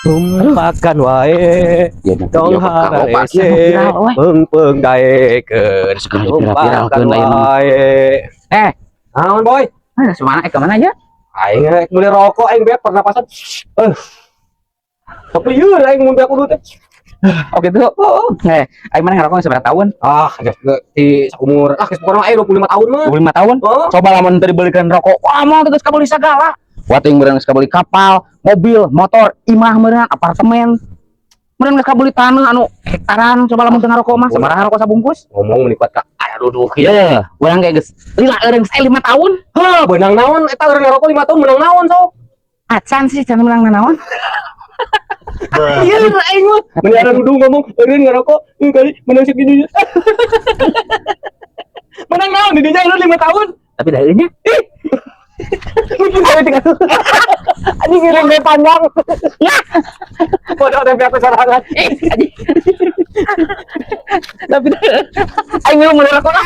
Tumpakan wae Ya, tong hararese peung-peung daekeun. Tumpakan wae. Eh. Naon, Boy? Mana semana eh kemana aja? Aing rek meuli rokok, aing beak pernapasan. Eh. Keplieur aing mun beak udut teh. Oh gitu. Oh. Eh, aing mana ngerokok seberapa tahun? Ah, geus di saumur. Ah, geus pokona aing 25 tahun mah. 25 tahun. Oh. Coba lamun teu dibelikan rokok. Wah, mau geus kabeli sagala. Wah, teuing meureun geus kabeli kapal, mobil, motor, imah meureun, apartemen. Meureun geus kabeli tanah anu hektaran, coba lamun teu ngarokok mah, sabaraha rokok sabungkus? Ngomong meni kuat ka aya duduh kieu. Iya, urang ge geus lila eureun geus 5 tahun. Hah, beunang naon eta eureun ngarokok 5 tahun beunang naon sok? Acan sih can menang naon. Iya, aing mah. Meni ada duduk ngomong, eureun ngarokok, kali menang segini. Menang naon di dinya eureun 5 tahun? Tapi da nya. Mungkin saya tinggal. Anjing ngirim gue panjang. Ya. Bodoh teh aku sorangan. Eh, anjing. Tapi aing ngilu meuli rokok lah.